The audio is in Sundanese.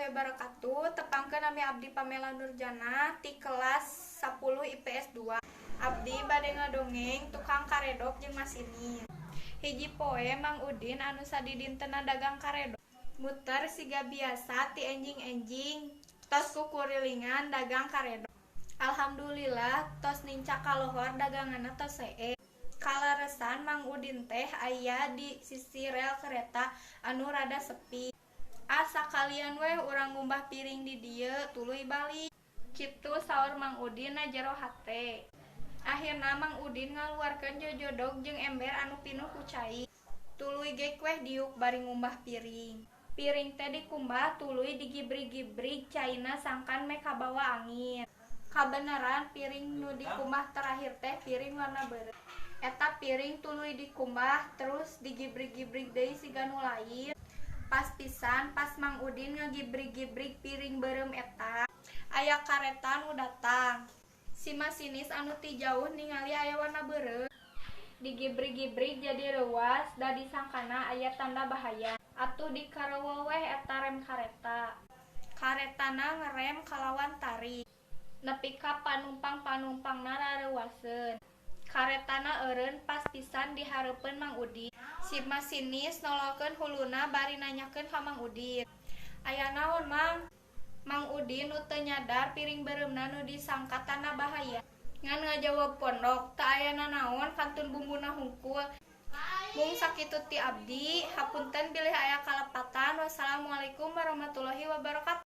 Warahmatullahi wabarakatuh. Tepangkeun, nami abdi Pamela Nurjana ti kelas 10 IPS 2. Abdi bade ngadongeng Tukang Karedok jeung Masinis. Hiji poe Mang Udin anu sadidintenna dagang karedok muter siga biasa ti enjing-enjing tos kukurilingan dagang karedok. Alhamdulillah, tos nincak ka lohor, daganganna tos seep. Kaleresan Mang Udin teh aya di sisi rel kareta anu rada sepi. "Ah, sakalian weh urang ngumbah piring di dieu, tuluy balik," kitu saur Mang Udin najero hate. Akhirna Mang Udin ngaluarkeun jojodog jeung ember anu pinuh ku cai. Tuluy gek weh diuk bari ngumbah piring. Piring teh dikumbah tuluy digibrig-gibrig caina sangkan meh kabawa angin. Kabeneran, piring nu dikumbah terakhir teh piring warna beureum. Eta piring tuluy dikumbah terus digibrig-gibrig deui siga nu lain. Pas pisan, pas Mang Udin ngagibrig-gibrig piring beureum eta, aya kareta nu datang. Si masinis anu ti jauh ningali aya warna beureum digibrig-gibrig jadi reuwas, da disangkana aya tanda bahaya. Atuh dikareuweul weh eta rem kareta. Karetana ngerem kalawan tarik nepi ka panumpang-panumpangna rareuwaseun. Karetana eureun pas pisan di hareupeun Mang Udin. Si masinis nololkeun huluna bari nanyakeun ka Mang Udin, "Aya naon, Mang?" Mang Udin nu teu nyadar piring beureumna nu disangka tanda bahaya ngan ngajawab pondok, "Teu aya nanaon, kantun bumbuna hungkul." Mung sakitu ti abdi, hapunten bilih aya kalepatan. Wassalamualaikum warahmatullahi wabarakatuh.